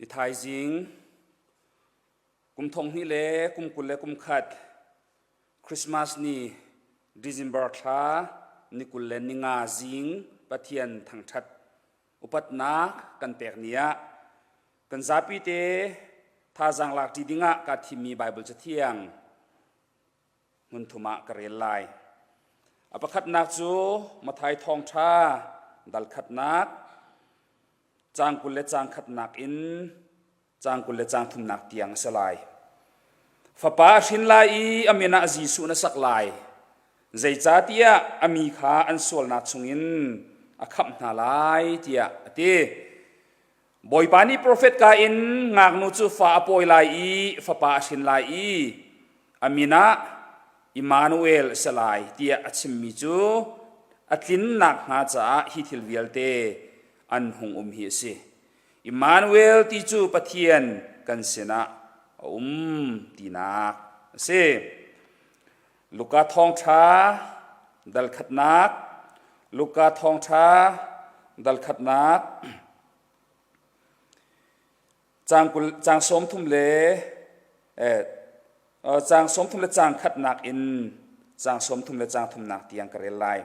Ni thaizing kum thong hnih le kum 21 Christmas ni December thla ni 25 zing Pathian thangṭhat upatnak kan pek ni ah kan zapi te thazaang lak ṭi dingah kaa thimmi Baibal Cathiang hmun thum ah ka rel lai. A pakhatnak cu Matthai thawngṭha dal khatnak caang 20 le caang khatnak in caang 20 le caang thumnak tiang a si lai. Fapa a hrin lai i a min ah Jesuh na sak lai. Zeicahtiah a mi kha an sualnak chungin a khamh hna lai tiah a ti. Bawipa nih profet ka in ngaknu cu fa a pawi lai i fapa a hrin lai i a min ah Immanuel a si lai tiah a chimmi cu a tlin nakhnga caah hi thil vialte an hung um hi a si. Immanuel ti cu Pathian kan sinah a um tinak a si. Luka thawngṭha dal khatnak Luka thawngṭha dal khatnak caang 20 caang 30 le eh, caang 30 le caang khatnak in caang 30 le caang thumnak tiang ka rel lai.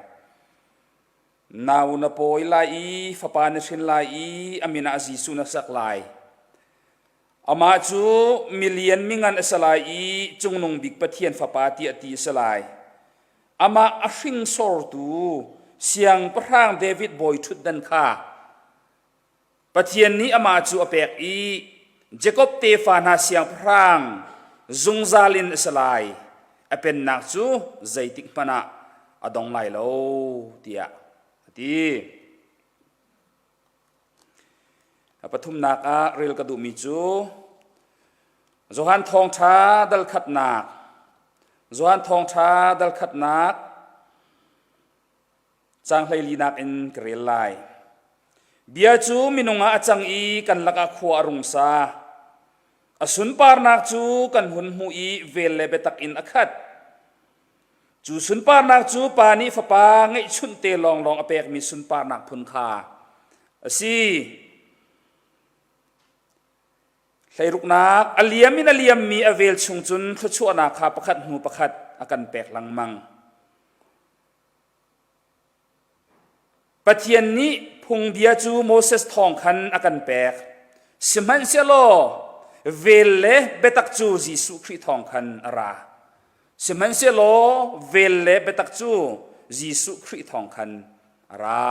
Nau na pawi lai i fapa na hrin lai i a min ah Jesuh na sak lai. Amah cu milian mingan a si lai i Cungnung Bik Pathian Fapa tiah ti a si lai. Amah a hringsortu Siangpahrang David bawi ṭhutdan kha Pathian nih amah cu a pek i Jakob tefa hna siangpahrang zungzal in a si lai. A pennak cu zeitik hmanh ah a dong lai lo tiah a ti. A pathumnak ah rel ka duhmi cu Johan Thawngṭha dal khatnak Johan Thawngṭha dal khatnak caang hleilinak in ka rel lai. Bia cu minung ah a cang i kan lakah khua a rung sa. A sunparnak cu kan hun hmuh i vel le biatak in a khat. Cu sunparnak cu Pa nih Fapa ngeihchunh te lawnglawng a pekmi sunparnak phun kha a si. Hleiruknak a liam in a liammi a vel chung cun thluachuahnak kha pakhat hnu pakhat a kan pek lengmang. Pathian nih phungbia cu Moses thawng khan a kan pek. Sihmanhsehlaw vel le biatak cu Jesuh Khrih thawng khan a ra. Sihmanhsehlaw vel le biatak cu Jesuh Khrih thawng khan a ra.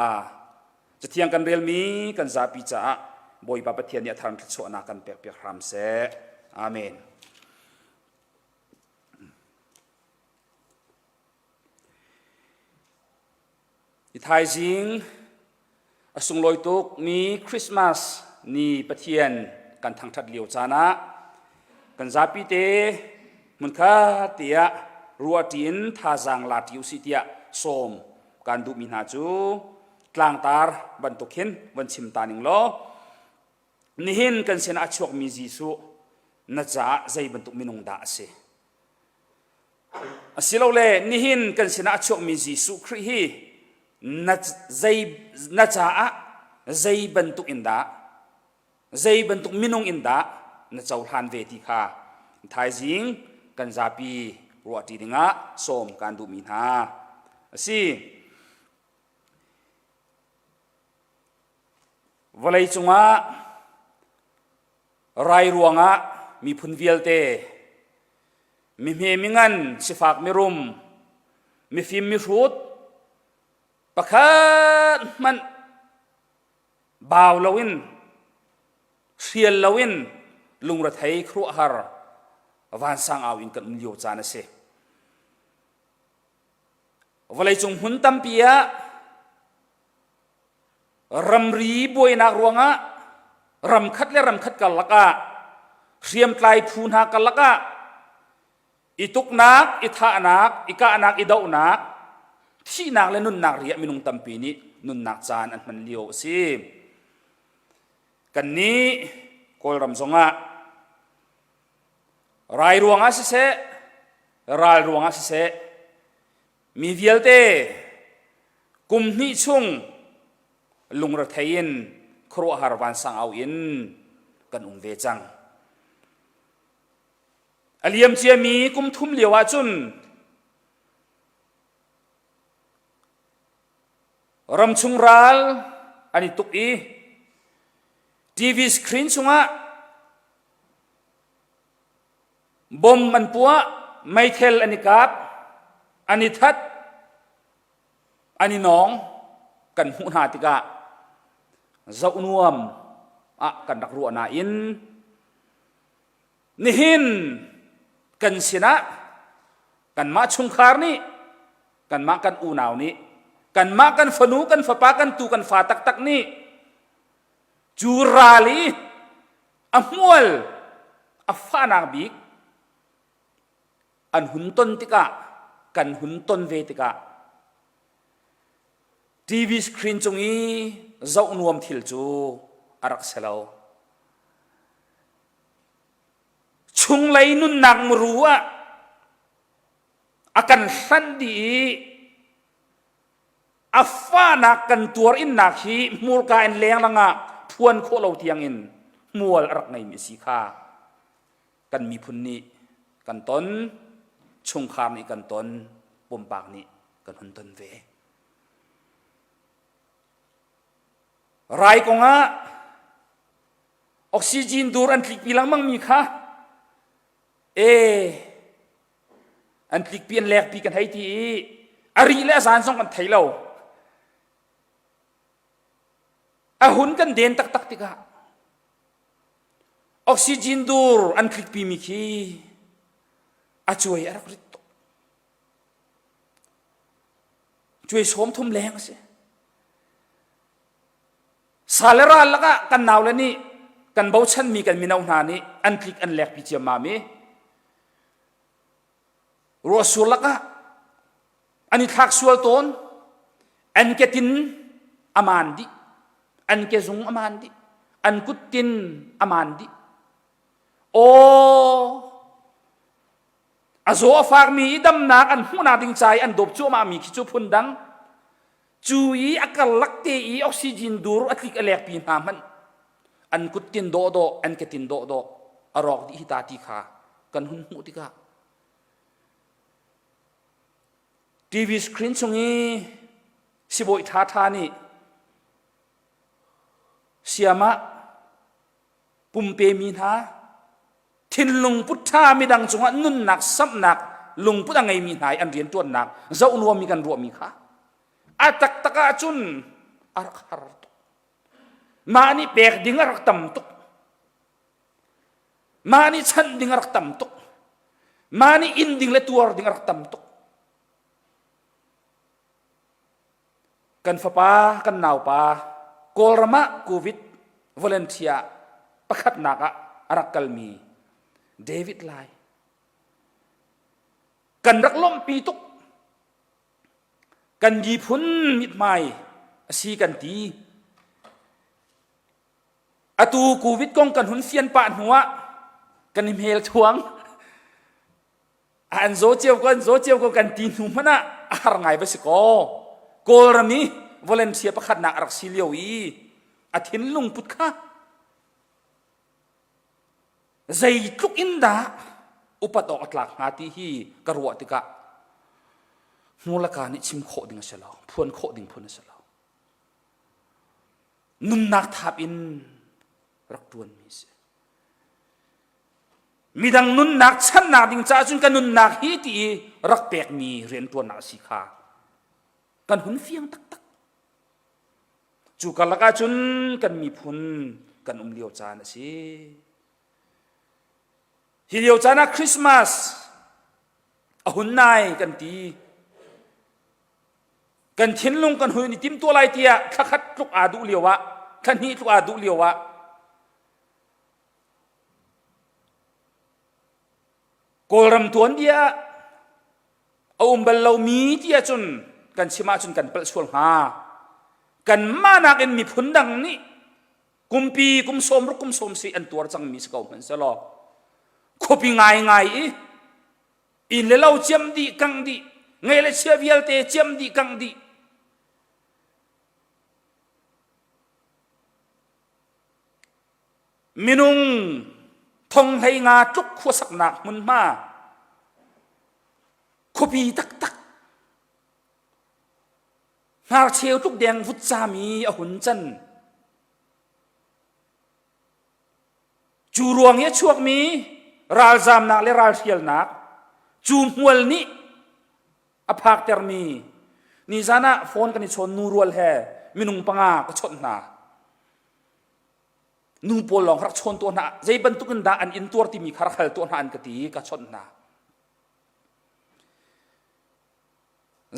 Cathiang kan relmi kan zapi caah Bawipa Pathian nih a thar thluachuahnak kan pekpiak hram seh. Amen. I thaizing a sunglawi tukmi Christmas ni Pathian kan thangṭhat lio caan ah kan zapi te hmunkhat tiah ruahṭi in thazaang la ṭi usih tiah sawm kan duhmi hna cu tlangtar bantuk hin von chim ta ning law nihin kan sinah a chuakmi Jesuh na caah zei bantuk minung dah a si? Asilole nihin kan sinah a chuakmi Jesuh Khrih hi na, zei, na caah zei bantuk in dah, zei bantuk minung in dah na cohlan ve ti kha thaizing kan zapi ruahṭi dingah sawm kan duhmi hna a si. Vawlei cungah rai ruangah miphun vialte mihme mingan sifak mirum mifim mihrut pakhat hmanh bau loin hrial loin lungrethei khuaruahhar vansang au in kan um lio caan a si vawleicung hmun tampi ah Ramri buainak ruangah ramkhat le ramkhat karlak ah hriamtlai phu hna karlak ah i tuknak, i thahnak, i kahnak, i dohnak, thihnak le nunnak ri ah minung tampi nih nunnak caan an hman lio a si. Kannih Kawlram zongah rai ruangah siseh, ral ruangah siseh, Mi vialte kum hnih chung lungrethei in khuaruahhar vansang au in kan um ve cang. A liam ciami kum thum lio ahcun ramchung ral an i tuk i TV screen chungah bom an puah, meithel an i kap, an i that, an i nawng kan hmuh hna tikah zoh nuam ah kan rak ruah nain nihin kan sinah kanmah chungkhar nih kanmah kan unau nih kanmah kan fanu kan fapa kan tu kan fa taktak nih cu ral i a hmual a fahnak bik an hun ton tikah kan hun ton ve tikah TV screen cung i zoh nuam thil cu a rak si lo. Chunglei nunnak muru ah a kan hlanh dih i a fahnak kan tuar innak hi hmurka in lenglang ah phuan khawh lo tiangin hmual a rak ngeimi si kha kan miphun nih kan ton, chungkhar nih kan ton, pumpak nih kan hun ton ve. Rai kongah oxygen dur an tlikpi lengmang mi kha e an tlikpi an lekpi kan hei ti i a ri le a zan zong kan thei lo. A hun kan den taktak tikah Oxygen dur an tlikpimi khi a cuai a rak rit tuk. Cuai sawm thum leng a si. Sa le ral lakah kan naule nih kan bochanmi kan mino hna nih an tlik an lekpi ciammam i ruahsur lakah an i thlak sual tawn an ketin a maan dih an kezung a maan dih an kuttin a maan dih aw a zaw a fakmi i damnak an hmuhnak ding ca i an dawp cuahmahmi khi cu phun dang cu i a karlak te i oxygen dur a tlik a lekpi hna hmanh an kuttin dawhdawh an ketin dawhdawh a rawk dih hi ta ti kha kan hun hmuh tikah TV screen chung i sibawi ṭhaṭha nih siamah pumpemi hna thinlung put ṭha midang cungah nunnak samhnak lungput a ngeimi hna i an rianṭuannak zoh nuammi kan ruahmi kha a taktak ahcun a rak har tuk. Mah nih pek ding a rak tam tuk. Mah nih chanh ding a rak tam tuk. Mah nih inn ding le tuar ding a rak tam tuk. Kan fapa, kan naupa, Kawlram ah COVID volunteer pakhatnak ah a rak kalmi David Lai. Kan rak lawmhpi tuk. Kan miphun mithmai a si kan ti. Atu COVID kong kan hun fian pah hnuah kan i hmel thuang. An zaw cio ko, an zaw cio ko kan ti hnu hmanh ah a har ngai va si kaw. Kawlram i volunteer pakhatnak a rak si lio i a thinlung put kha zeitluk in dah upat awk a tlak hnga ti hi ka ruah tikah hmurlaka nih chim khawh ding a si lo, phuan khawh ding phun a si lo. Nunnak thap in rak ṭuanmi si. Midang nunnak channak ding caah cun ka nunnak hi ti i rak pekmi rianṭuannak a si kha kan hun fiang taktak. Cu karlak ah cun kan miphun kan um lio caan a si. Hi lio caan ah Christmas a hun nai kan ti. Kan thinlung kan hun i timtuah lai tiah thla khat tluk aa duh lio ah, thla hnih tluk aa duh lio ah Kawlram tuanbia ah a um bal lomi ti ahcun kan chim ahcun kan palh sual hnga. Kanmah nakin miphun dang nih kumpi kum sawm ruk kum sawm si an tuar cangmi si ko hmanh selaw khuapi ngaingai i inn le lo ciam dih kangh dih ngei le chia vialte ciam dih kangh dih Minung thonghlei nga tluk khuasaknak hmunhma khuapi taktak hnarcheu tluk deng vutcami a hun can. Cu ruang i a chuakmi ralzamnak le ralhrialnak cu hmual nih a phaktermi nizan ah phone kan i chawn nu rual he minung panga ka chawnh hna. Nu pawl lawng rak chawn tuah hna zei bantuk in dah an intuar timi kha rak hal tuah hna an ka ti i ka chawnh hna.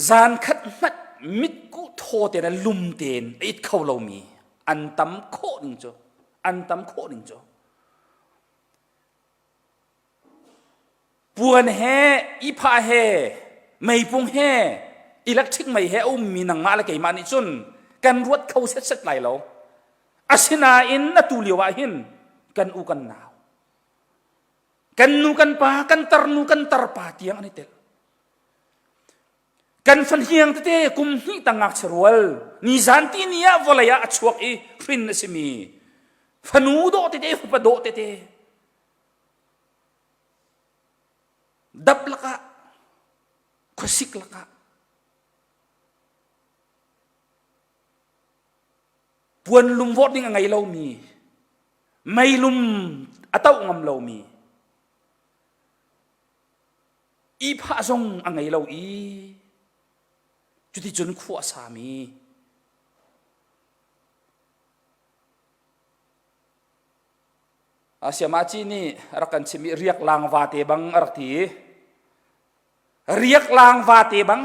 Zan khat hmanh mitkuh thaw tein le lum tein a it kho lomi an tam khawh ning cu an tam khawh ning cu puan he ihphah he meipung he electric mei he a ummi nangmah le keimah nih cun kan ruat kho setset lai lo. Asinain atu lio ah hin kan u kan nau kan nu kan pa kan tarnu kan tarpa tiang an i tel. Kan fahniang tete kum hnih tang ngakchia rual nizan ti ni ah vawlei ah a chuak i hrin a simi fanu dawh tete fapa dawh tete dap lakah khuasik lakah puan lum vawt ding a ngei lomi meilum a toh ngam lomi ihphah zong a ngei lo i cuticun khua a sami Siamaci nih a rak kan chimh i riaklang vate bang a rak ti i riaklang vate bang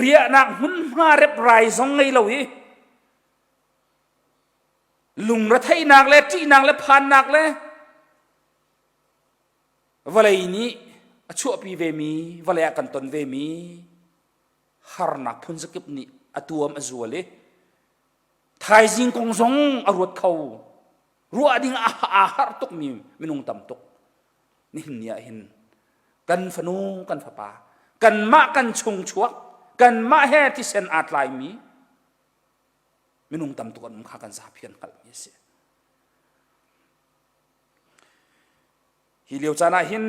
riahnak hmunhma reprai zong ngei lo i lungretheihnak le ṭihnak le phannak le Vawlei nih a chuahpi vemi, vawlei ah kan ton vemi harnak phunzakip nih a tuam a zual i thaizing kong zong a ruat kho. Ruah ding aa harh tukmi minung tam tuk. Nihin ni ah hin kan fanu, kan fapa, kanmah kan chung chuak, kanmah he thisen aa tlaimi minung tam tuk an um kha kan zapi kan hngalhmi a si. Hi lio caan ah hin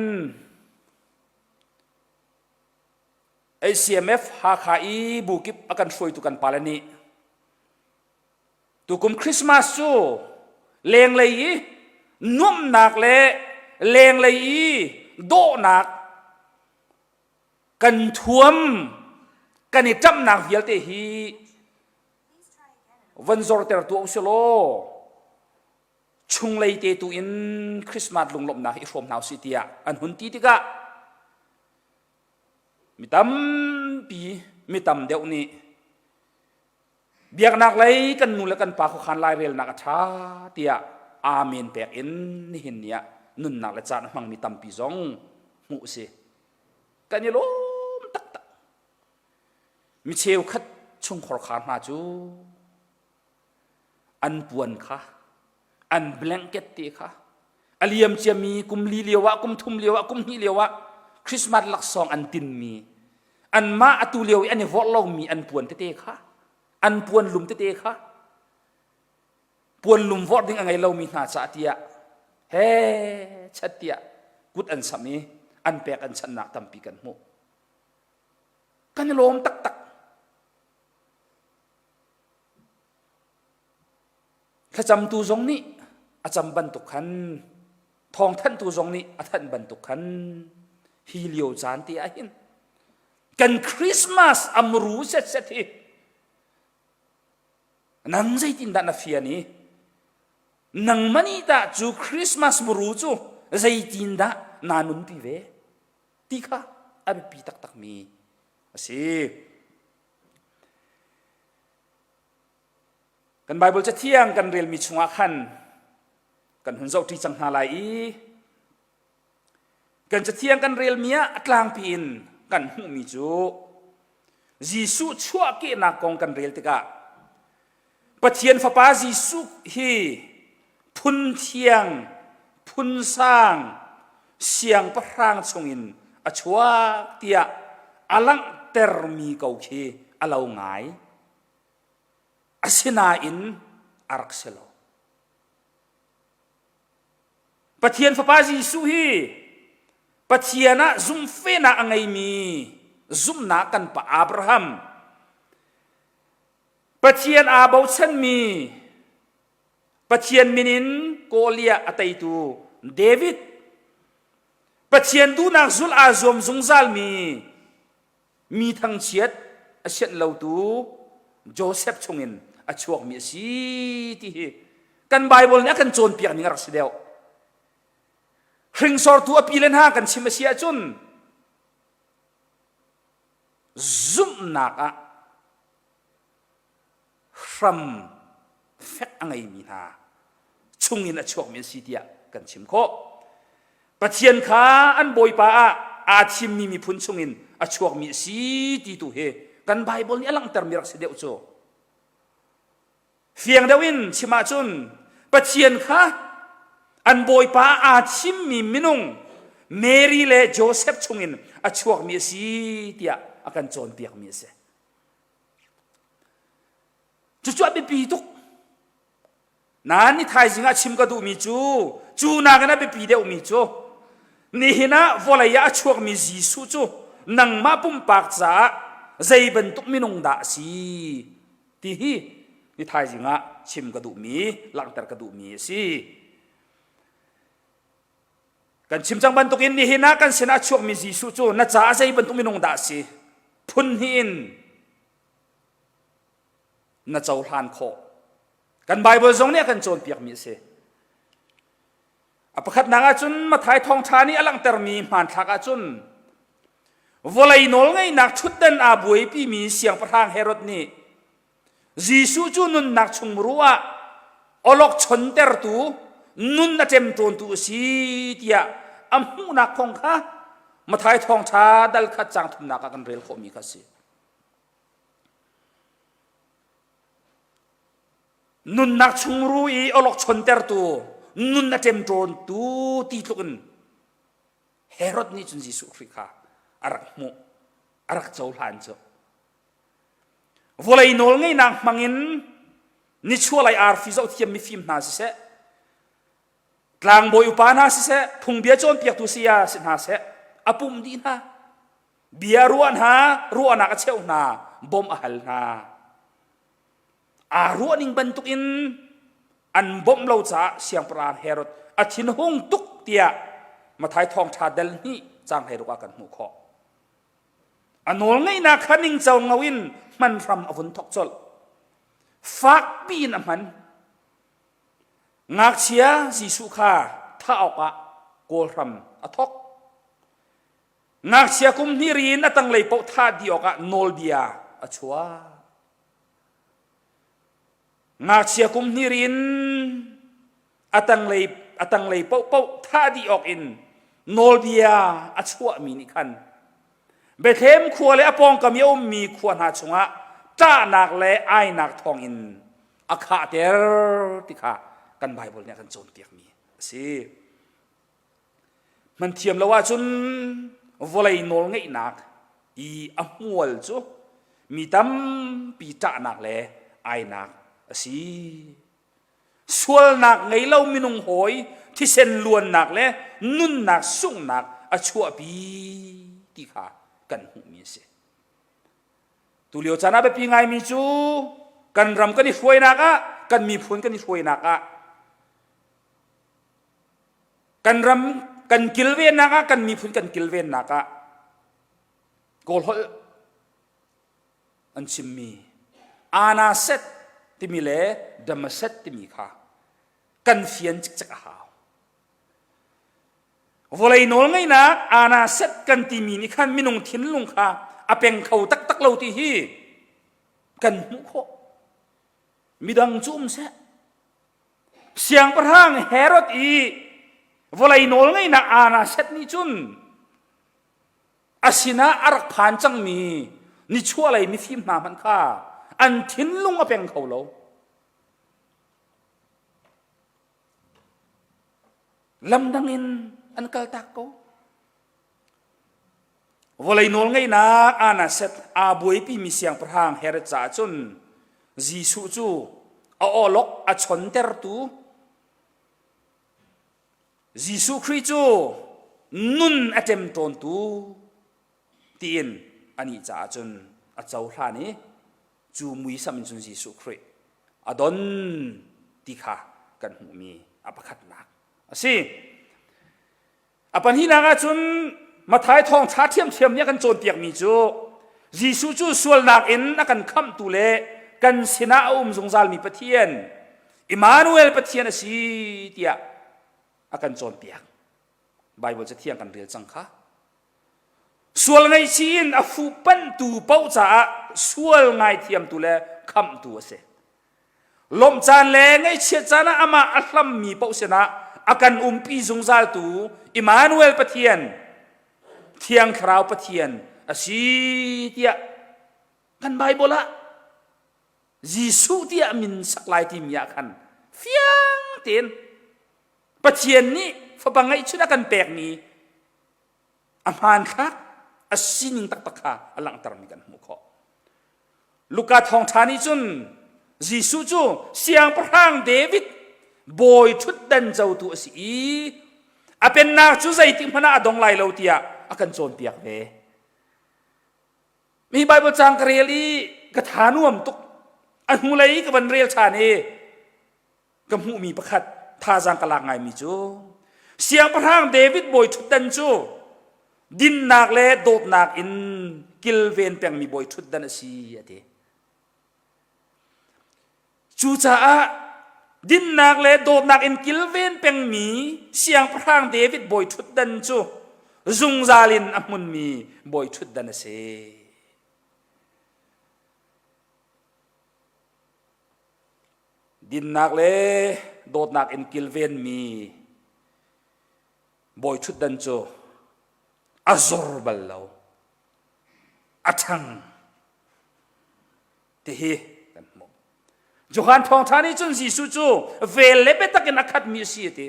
ACMF Hakha i bu kip a kan hruaitu kan pale nih tukum Christmas cu lenglei i nuamhnak le lenglei i dawhnak kan thuam kan i ṭamhnak vialte hi van zorter tuah usih law chunglei te tu in Christmas lunglawmhnak i hrawm hna usih tiah an hun ti tikah mi tampi mi tam deuh nih biaknak lei kan nu le kan pa khuakhan lairelnak a ṭha tiah amen pek in nihin ni ah nunnak le caan a hmangmi tampi zong hmuh a si. Kan i lawm taktak. Mi cheukhat chungkhar khar hna cu An puan kha, an blanket te kha, a liam ciami kum li lio ah, kum thum lio ah, kum hnih lio ah Christmas laksawng an tinmi, anmah atu lio i an i vorh lomi an puan tete kha, an puan lum tete kha, puan lum vorh ding a ngei lomi hna caah tiah he chat tiah kut an samh i an pek an chanhnak tampi kan hmuh. Kan i lawm taktak. Thlacamtu zong nih a cam bantuk khan thawngthanhtu zong nih a thanh bantuk khan hi lio caan te ah hin kan Christmas a muru setset hi nang zeitindah na fian i nangmah nih tah cu Christmas muru cu zeitindah naa nunpi ve ti kha a biapi taktakmi a si. Kan Baibal Cathiang kan relmi chungah khan kan hun zohṭi cang hna lai i kan Cathiang kan relmi ah a tlangpi in kan hmuhmi cu Jesuh chuahkehnak kong kan rel tikah Pathian Fapa Jesuh hi phun thiang, phun sang, siangpahrang chungin a chuak tiah a langhtermi ko khi a lo ngai. Asinain a rak si lo. Pathian Fapa Jesuh hi Pathian ah zumhfehnak a ngeimi zumhnak kan pa Abraham Pathian aa bochanmi Pathian min in Goliath a teitu David Pathian duhnak zulh aa zuam zungzalmi mi thangchiat a sianh lotu Joseph chungin a chuakmi a si ti hi kan Bible nih a kan cawnpiak ning a rak si deuh. Hringsortu a pi le hna kan chim a si ahcun zumhnak ah hram fek a ngeimi hna chungin a chuakmi an si tiah kan chim khawh. Pathian kha an bawipa ah aa thimmi miphun chungin a chuakmi a si ti tu hi kan Baibal nih a langhtermi rak si deuh cu. Fiang deuh in chim ahcun Pathian kha an bawipa ah aa thimmi minung Mary le Joseph chungin a chuakmi a si tiah a kan cawnpiakmi a si. Cucu a biapi tuk. Nain ni thaizing ah chim ka duhmi cu cu nakin a biapi deuhmi cu nihin ah vawlei ah a chuakmi Jesuh cu nangmah pumpak caah zei bantuk minung dah a si ti hi ni thaizing ah chim ka duhmi langhter ka duhmi a si. Kan chim cang bantukin nihin ah kan sinah a chuakmi Jesuh cu na caah zei bantuk minung dah a si phun hnih in na cohlan khawh. Kan Baibal zong nih a kan cawnpiakmi a si. A pakhatnak ahcun Matthai thawngṭha nih a langhtermi hmanthlak ahcun vawlei nawlngeihnak ṭhutdan aa buaipimi siangpahrang Herod nih Jesuh cu nunnak chungmuru ah awlok chontertu nun a ṭemṭawntu a si tiah a hmuhnak kong kha Matthai thawngṭha dal khat caang thumnak ah kan rel khawhmi kha a si. Nunnak chungru i awlok chontertu, nun a ṭemṭawntu ti tluk in Herod nih cun Jesuh Khrih kha a rak hmuh, a rak cohlan cu. Vawlei nawlngeihnak hmangin nichuahlei arfi zohthiam mifim hna siseh, tlangbawi upa hna siseh, phungbia cawnpiaktu saya si hna seh, a pumh dih hna. Bia ruah hna, ruahnak a cheuh hna, bawmh a hal hna. Aa ruahning bantukin an bawmh lo caah siangpahrang Herod a thinhung tuk tiah Matthai thawngṭha dal hnih caang 16 ah kan hmuh khawh. A nawlngeihnak kha ningco ngo in hman hram a vun thawk colh. Fakpi in a hman. Ngakchia Jesuh kha thah awkah kawl hram a thawk. Ngakchia kum hnih ri in a tanglei paoh thah dih awkah nawlbia a chuah. Ngakchia kum hnih ri in a tanglei a tanglei paohpaoh thah dih awk in nawlbia a chuahmi nih khan Bethlehem khua le a pawngkam i a ummi khua hna chungah ṭahnak le ainak thawngin a khahter ti kha kan Baibal nih a kan cawnpiakmi a si. Hman thiam lo ahcun vawlei nawlngeihnak i a hmual cu mi tampi ṭahnak le ainak a si. Sualnak ngei lo minung hawi thisen luannak le nunnak sunghnak a chuahpi ti kha kan hmuhmi a si. Tulio caan ah biapi ngaimi cu kan ram kan i hruainak ah, kan miphun kan i hruainak ah Kan ram kan kilvennak ah kan miphun kan kilvennak ah Kawl holh an chimmi Anaset timi le Damaset timi kha kan fian cikcek a hau. Vawlei nawlngeihnak Anaset kan timi nih khan minung thinlung kha a peng kho taktak lo ti hi kan hmuh khawh. Midang cu um seh. Siangpahrang Herod i vawlei nawlngeihnak Anaset nih cun a sinah a rak phan cangmi nichuahlei mifim hna hmanh kha an thinlung a peng kho lo. Lamdang in an kaltak ko. Vawlei nawlngeihnak Anaset aa buaipimi siangpahrang Herod caah cun Jesuh cu a awlok a chontertu. Jesuh Khrih cu nun a ṭemṭawntu tiin anih caah cun a cohlan i cu muisam in cun Jesuh Khrih a don ti kha kan hmuhmi a pakhatnak a si. A pahnihnak ah cun Matthai thawngṭha ṭhiamṭhiam nih a kan cawnpiakmi cu Jesuh cu sualnak in a kan khamhtu le kan sinah a um zungzalmi Pathian Immanuel Pathian a si tiah a kan cawnpiak. Baibal cathiang kan rel cang kha. Sual ngaihchih in a fuhpanhtu paoh caah sual ngaithiamtu le khamhtu a si. Lawmh caan le ngaihchiat caan ah amah a hlammi paoh sinah a kan umpi zungzaltu Immanuel Pathian, Thiang Thlarau Pathian a si tiah kan Baibal ah Jesuh tiah min sak lai timi ah khan fiang tein Pathian nih fapa ngeihchun a kan pekmi a hmanthlak a sining taktak kha a langhtermi kan hmuh khawh. Luka thawngṭha nih cun Jesuh cu siangpahrang David bawi ṭhutdan cotu a si i a pennak cu zeitik hmanh ah a dong lai lo tiah a kan cawnpiak ve. Mi Bible caang ka rel i ka tha nuam tuk. A hnulei ka van rel ṭhan i ka hmuhmi pakhat thazaang ka lak ngaimi cu siangpahrang David bawi ṭhutdan cu dinnak le dawtnak in kilven pengmi bawi ṭhutdan a si a ti. Cucaah dinnak le dawtnak in kilven pengmi siangpahrang David bawi ṭhutdan cu zungzal in a hmunmi bawi ṭhutdan a si. Dinnak le dawtnak in kilvenmi bawi ṭhutdan cu a zor bal lo, a ṭhang tihi kan hmuh. Johan thawngṭha nih cun Jesuh cu vel le biatak in a khatmi a si a ti.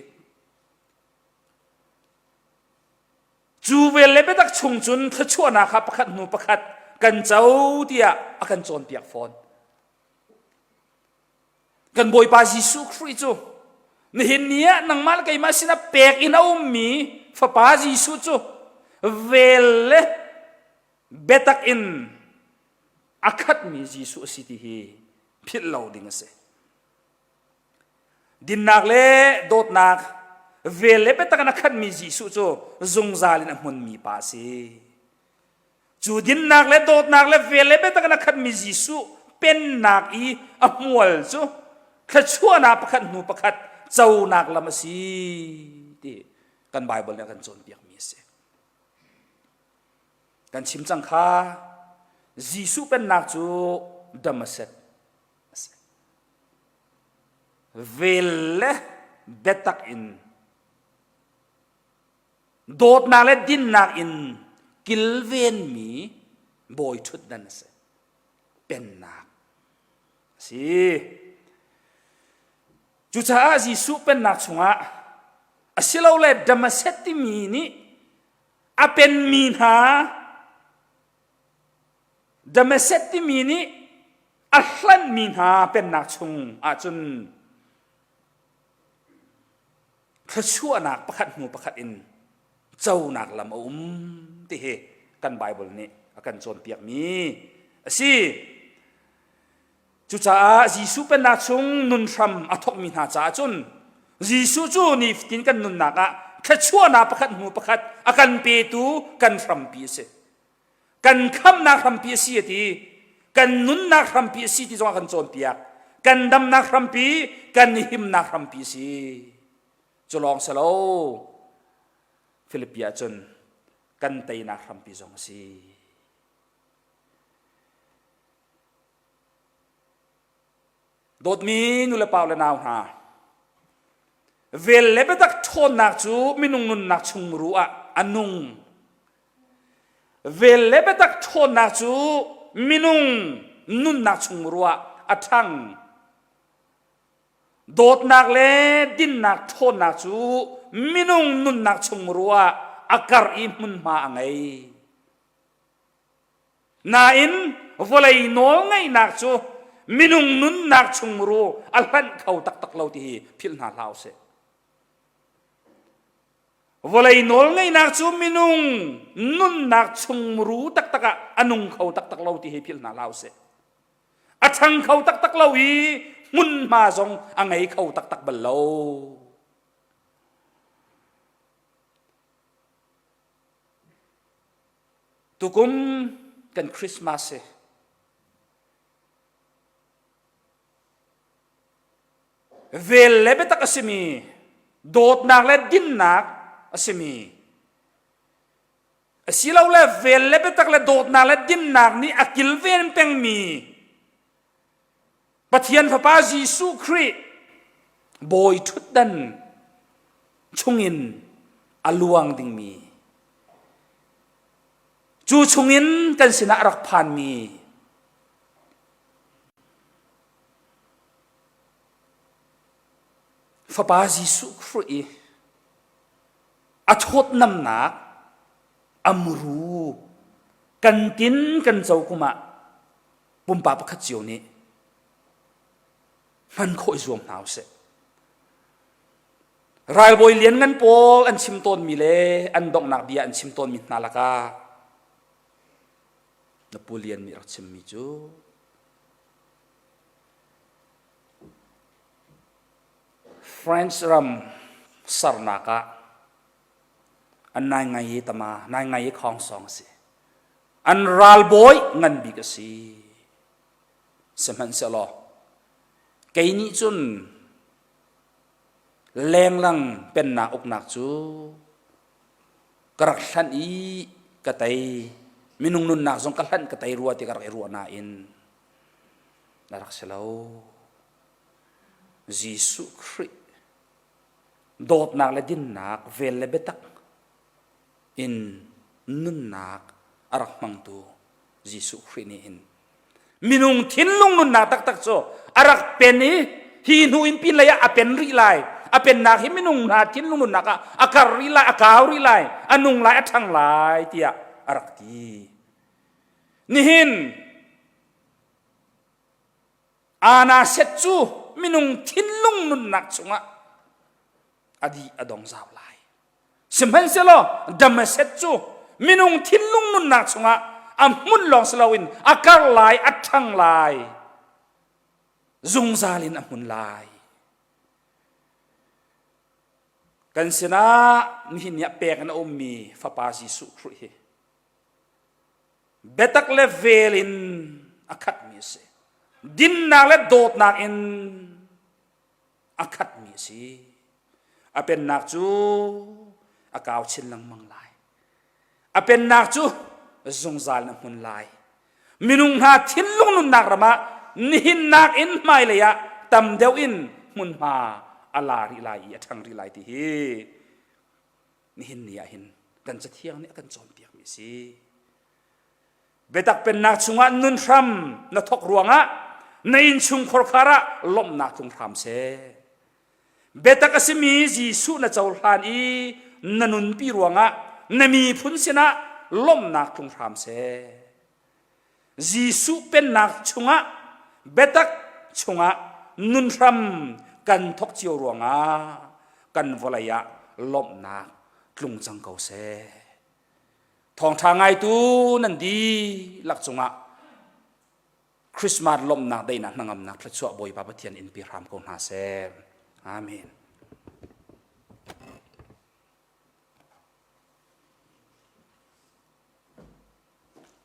Cu vel le biatak chung cun thluachuahnak kha pakhat hnu pakhat kan co tiah a kan cawnpiak fawn. Kan Bawipa Jesuh Khrih cu nihin ni ah nangmah le keimah sinah pek in a ummi Fapa Jesuh cu vel le biatak in a khatmi Jesuh a si ti hi philh lo ding a si. Dinnak le dawtnak vel le biatak in a khatmi Jesuh cu zungzal in a hmunmi pa a si. Cu dinnak le dawtnak le vel le biatak in a khatmi Jesuh pennak i a hmual cu thluachuahnak pakhat hnu pakhat conak lam a si ti kan Baibal nih a kan cawnpiakmi a si. Kan chim cang kha Jesuh pennak cu Damascus a si. Vel le biatak in Dawtnak le dinnak in kilvenmi bawi ṭhutdan a si. Pennak a si. Cucaah Jesuh pennak chungah asilole Damascus timi nih a penmi hna Damascus timi nih a hlanhmi hna pennak chung ahcun thluachuahnak pakhat hnu pakhat in conak lam a um ti hi kan Bible nih a kan cawnpiakmi a si. Cucaah Jesuh pennak chung nun hram a thawkmi hna caah cun Jesuh cu nifatin kan nunnak ah thluachuahnak pakhat hnu pakhat a kan petu kan hrampi a si. Kan khamnak hrampi a si a ti. Kan nunnak hrampi a si ti zong a kan cawnpiak. Kan damnak hrampi, kan himnak hrampi a si. Cu lawng si lo. Philippi ah cun kan teinak hrampi zong a si. Dawtmi nulepa le nau hna, vel le biatak ṭhawnnak cu minung nunnak chungmuru ah a nung. Vel le biatak ṭhawnnak cu minung nunnak chungmuru ah a ṭhang. Dawtnak le dinnak ṭhawnnak cu minung nunnak chungmuru ah a karh i hmunhma a ngei. Nain vawlei nawlngeihnak cu minung nunnak chungmuru a hlanh kho taktak lo ti hi philh hna hlah usih. Vawlei nawlngeihnak cu minung nunnak chungmuru taktak ah a nung kho taktak lo ti hi philh hna hlah usih. A ṭhang kho taktak lo i hmunhma zong a ngei kho taktak bal lo. Tukum kan Christmas hi vel le biatak a simi dawtnak le dinnak a simi asilole vel le biatak le dawtnak le dinnak nih a kilven pengmi Pathian Fapa Jesuh Khrih bawi ṭhutdan chungin a luang dingmi cu chungin kan sinah a rak phanmi Fapa Jesuh Khrih i a thawtnamnak a muru kan tin kan co kum ah pumpak pakhat cio nih hman khawh i zuam hna usih. Ralbawi lianngan pawl an chim tawnmi le an donghnak bia an chim tawnmi hna lakah Napoleon nih rak chimmi cu French ram sernak ah an nai ngai i tama nai ngai i khawng sawng a si. An ralbawi ngan bik a si. Sihmanhsehlaw kei nih cun lenglang pennak uknak cu ka rak hlanh i ka tei minung nunnak zong ka hlanh ka tei rua ti ka rak i ruah nain na rak si lo. Jesuh Khrih dawtnak le dinnak vel le biatak in nunnak a rak hmangtu Jesuh Khrih nih hin minung thinlung nunnak taktak cu a rak pen i hi hnu in pin lei ah a pen rih lai a pennak hi minung hna thinlung nunnak ah a kar rih lai a kau rih lai a nung lai a ṭhang lai tiah a rak ti nihin Ana set cu minung thinlung nunnak chungah a di a dong zau lai. Sihmanhsehlaw Damaset cu minung thinlung nunnak chungah a hmun lawng si loin a kar lai, a ṭhang lai, zungzal in a hmun lai. Kan sinah nihin ni ah pek in a ummi Fapa Jesuh Khrih hi biatak le vel in a khatmi a si. Dinnak le dawtnak in a khatmi a si. A pennak cu a kau chin lengmang lai. A pennak cu zungzal na hmun lai. Minung hna thinlung nunnak ram ah nihin nakin hmailei ah tam deuh in hmunhma a la rih lai i a ṭhang rih lai ti hi nihin ni ah hin kan cathiang nih a kan cawnpiakmi a si. Biatak pennak chungah nun hram na thawk ruangah na innchungkhar khar ah lawmhnak tlung hram seh. Biatak a simi Jesuh na cohlan i na nunpi ruangah na miphun sinah lawmhnak tlung hram seh. Jesuh pennak chungah biatak chungah nun hram kan thawk cio ruangah kan vawlei ah lawmhnak tlung cang ko seh. Thawngṭha ngaitu nan dihlak cungah Christmas lawmhnak daihnak hnangamnak thluachuah Bawipa Pathian in pe hram ko hna seh. Amen.